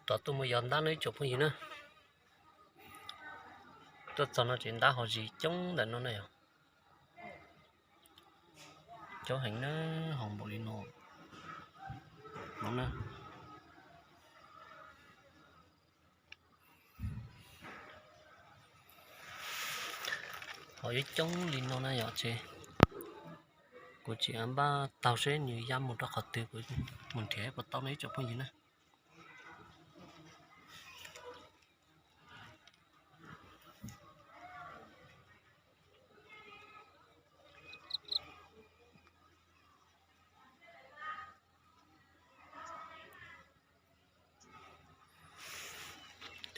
Rov tuaj mus yos ntab no ib tsoom phooj ywg na. Tuaj txog no ces ntab ho zis coob ntawm no na yog. Coob heev na, ho npaum li no no na. Ho yuav coob li no na yom, ces kuv tsis npaj taug seb nws ya mus rau qhov twg, kuv mus nrhiav puas tau no ib tsoom phooj ywg na.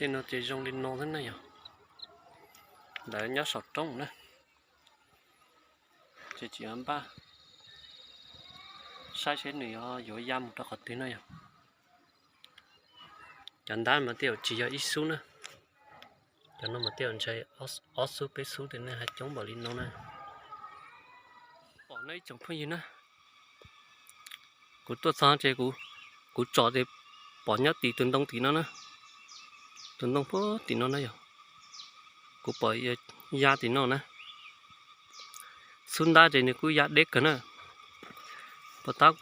Tej no ces zoo li no xwb na yog. Ntawd nyob saum roob na. Ces tsis npaj saib seb nws yuav ya mus rau qhov twg no yog. Cov ntab mas tej zaum tsis yog ib xub na. Cov no mas tej zaum ntshai ob xub peb xub tias nej hais coob npaum li no na. Pom no ib tsoom phooj ywg na, kuv tuaj txog ces kuv tsom ces pom nyob tim tus ntoo tim no na. Tus ntoo puag tim no na yog. Kuv pom ya tim no na. Xub ntab ces nws kuj ya deb kawg na. Puas tab,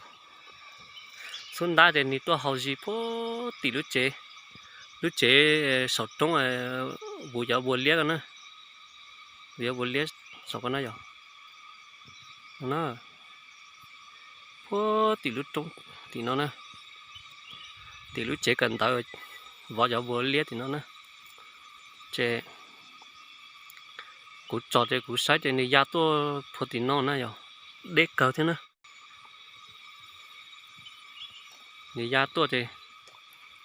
xub ntab ces nws tuaj haus zis puag tim lub tsev, lub tsev saum roob, vus cov vuas liab ko na. Vus cov vuas liab saum ko na yog. Puag tim lub roob tim no na, tim lub tsev kawm ntawv vov cov vuas liab tim no na. Ces kuv tsom ces kuv saib ces nws ya tuaj puag tim no na yog, deb kawg thiab na. Nws ya tuaj ces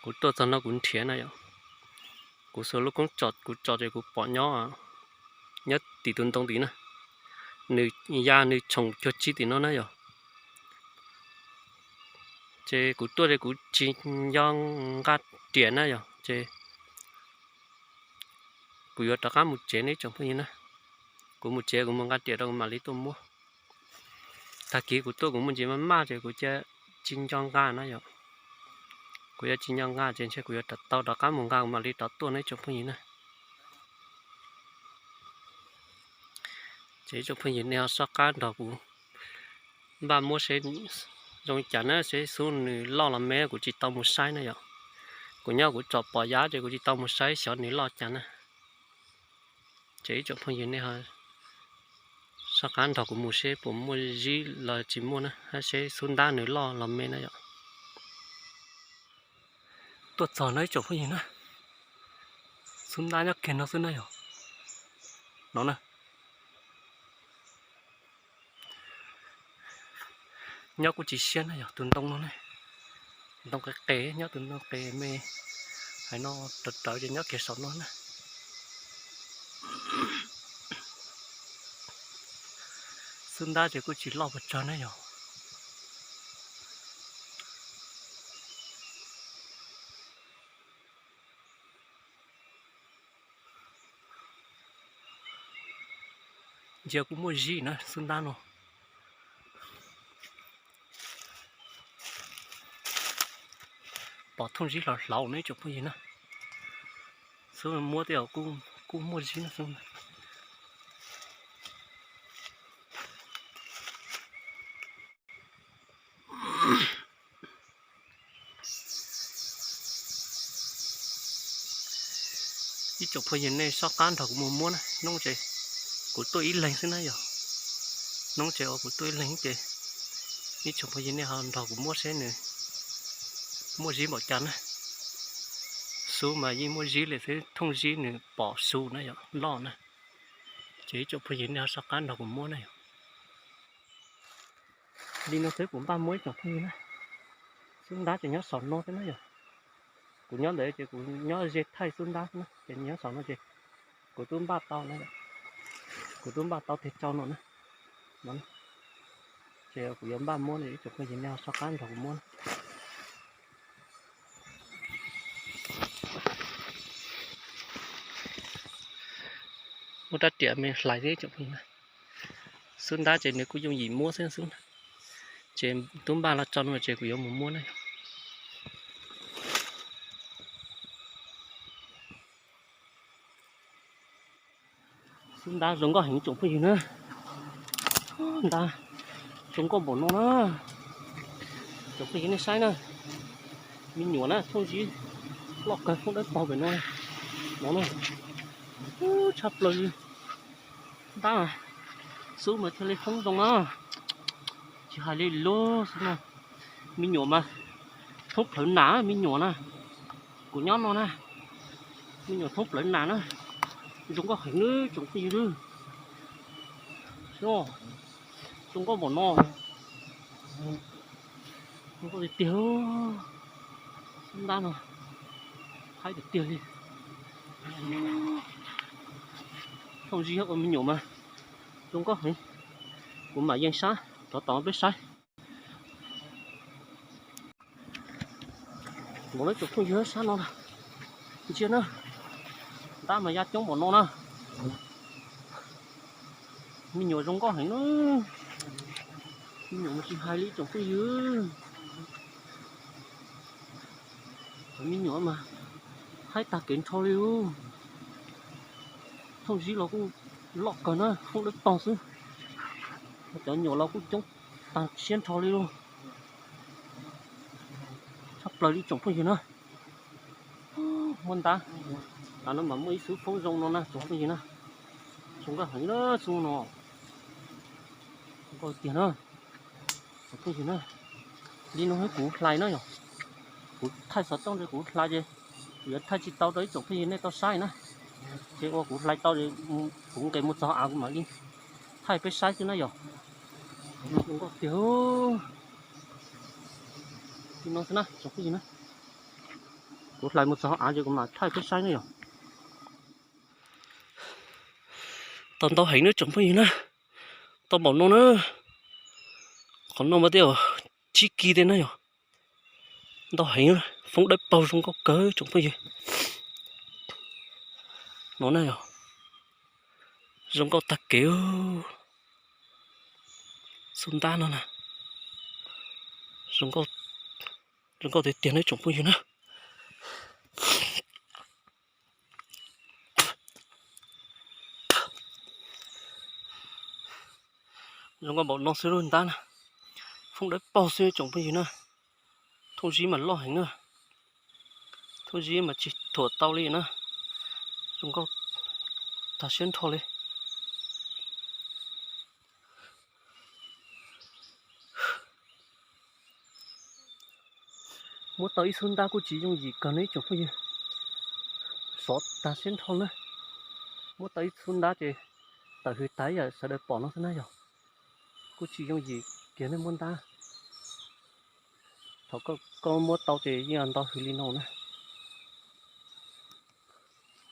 kuv tuaj txog no kuv nrhiav na yom. Kuv xuas lub koob tsom, kuv tsom ces kuv pom nyob, nyob tim tus ntoo tim na. Nws ya nws tshoom cuag tsib tim no na yom. Ces kuv tuaj ces kuv tsis nco nqa riam na yom, ces kuv yuav rov qab mus tsev ne ib tsoom phooj ywg na. Kuv mus tsev kuv mus nqa riam rau kuv mam li tuaj muab. Tag kis kuv tuaj kuv muaj ntsis maj maj ces kuv cia tsis nco nqa na yom. Kuv yuav tsis nco nqa ces ntshe kuv yuav rov tau rov qab mus nqa kuv mam li rov tuaj ne ib tsoom phooj ywg na. Ces ib tsoom phooj ywg nej ho soj qab nrog kuv npaj muab seb zoo li cas na, seb xub nws loj los me, kuv tsis tau mus saib na yom. Kuv nyob kuv tsom pom yab ces kuv tsis tau mus saib xyov nws loj cas na. Ces ib tsoom phooj ywg nej ho soj qab nrog kuv mus seb puas muaj zib los tsis muaj na, seb xub ntab nws loj los me na yom. Tuaj txog no ib tsoom phooj ywg na, xub ntab nyob kiag no xwb na yom. No na. Nyob kuj tsis siab na yog tus ntoo no ne. Ntoo qes qes, nyob tus ntoo qes me, hais no rawv rawv ces nyob kiag saum no na. Xub ntab ces kuj tsis loj puas tsawg na yog. Ntsia kuj muaj zib na xub ntab no. Pom thooj zib hlo hlauv na ib tsoom phooj ywg na. Xub muab tej kuj muaj zib na xub. Ib tsoom phooj ywg nej soj qab nrog kuv mus muab na, hnub ces kuv tuaj ib leeg xwb na yog. Hnub ces uas kuv tuaj ib leeg ces ib tsoom phooj ywg nej ho nrog kuv muab seb nws muaj zib npaum cas na. Xub mas yeej muaj zib li xwb, thooj zib nws pom su na yog loj na. Ces ib tsoom phooj ywg nej ho soj qab nrog kuv muab na yog. Li no xwb kuv npaj muab ib tsoom phooj ywg na. Xub ntab ces nyob saum no xwb na yog. Kuv nyob ntawd ces kuv nyob ze thaij xub ntab xwb na, ces nyob saum no ces kuv twb npaj tau na, kuv twb npaj tau tiag tsau no na. Ces kuv yuav npaj muab na, ib tsoom phooj ywg nej ho soj qab nrog kuv muab na. Muab rab riam me hlais thiab tsoom phooj ywg. Xub ntab ces nws kuj yooj yim muab xwb xwb na. Ces twb npaj los tso no ces kuv yuav mus muab na. Ntab zoo nkauj heev tsoom phooj ywg na. Ntab zoo nkauj npaum no na. Tsoom phooj ywg nej saib na, me nyuam na, thooj zib loj kawg, foob dawb paug pem no, no na, tshaj plaws li. Ntab xub mas thiaj li foob zoo na, tsis hais li lub xwb na. Me nyuam mas thoob plawv nas, me nyuam na, kuv nyob no na, me nyuam thoob plawv nas na, zoo nkauj heev na tsoom phooj ywg. Zoo nkauj npaum no, zoo nkauj tiag tiag. Ntab no haib tiag tiag li. Thooj zib ua me nyuam mas zoo nkauj heev. Kuv mam yeej sab rov tom peb saib. Npaum no tsoom phooj ywg, sab no ntsia na, ntab mas ya coob npaum no na. Me nyuam zoo nkauj heev na. Me nyuam mas tsis hais li tsoom phooj ywg. Cov me nyuam mas haib tag kev nrho li lub. Thooj zib los kuj loj kawg na, foob dawb paug xwb. Cov nyuam los kuj coob tag siab nrho li lub. Tshaj plaws li tsoom phooj ywg na. Muab ntab, no mas muaj ib xub foob zoo no na tsoom phooj ywg na. Zoo nkauj heev na xub no. Zoo nkauj tiag na. Tsoom phooj ywg na, li no kuv hlais na yom. Kuv thaij xov tooj ces kuv hlais ces kuv yuav thaij tsis tau rau ib tsoom phooj ywg nej tau saib na. Ces ua kuv hlais tau, kuv nqes mus txog av kuv mam li thaij peb saib xwb na yom. Zoo nkauj tiag li no xwb na tsoom phooj ywg na. Kuv hlais mus txog av ces kuv mam thaij peb saib na yom. Tau ntau heev na tsoom phooj ywg na. Tau npaum no na. Qhov no mas tej zaum tsib kis tej na yom. Ntau heev, foob dawb paug zoo nkauj kawg tsoom phooj ywg. No na yom, zoo nkauj tag kev. Xub ntab no na, zoo nkauj tiag tiag na tsoom phooj ywg na. Zoo nkauj npaum no xwb lub ntab na. Foob dawb paug xwb tsoom phooj ywg na. Thooj zib mas loj heev na. Thooj zib mas tsis thuam tau li na. Zoo nkauj tag siab nrho li. Muab tau ib xub ntab kuj tsis yooj yim kawg ne ib tsoom phooj ywg. Sov tag siab nrho na. Muab tau ib xub ntab ces tawm hws tas ib yam sawv daws pom no xwb na yog. Kuj tsis yooj yim kiag nej muab ntab. Thaum koj muab tau ces yeej nto hws li no na.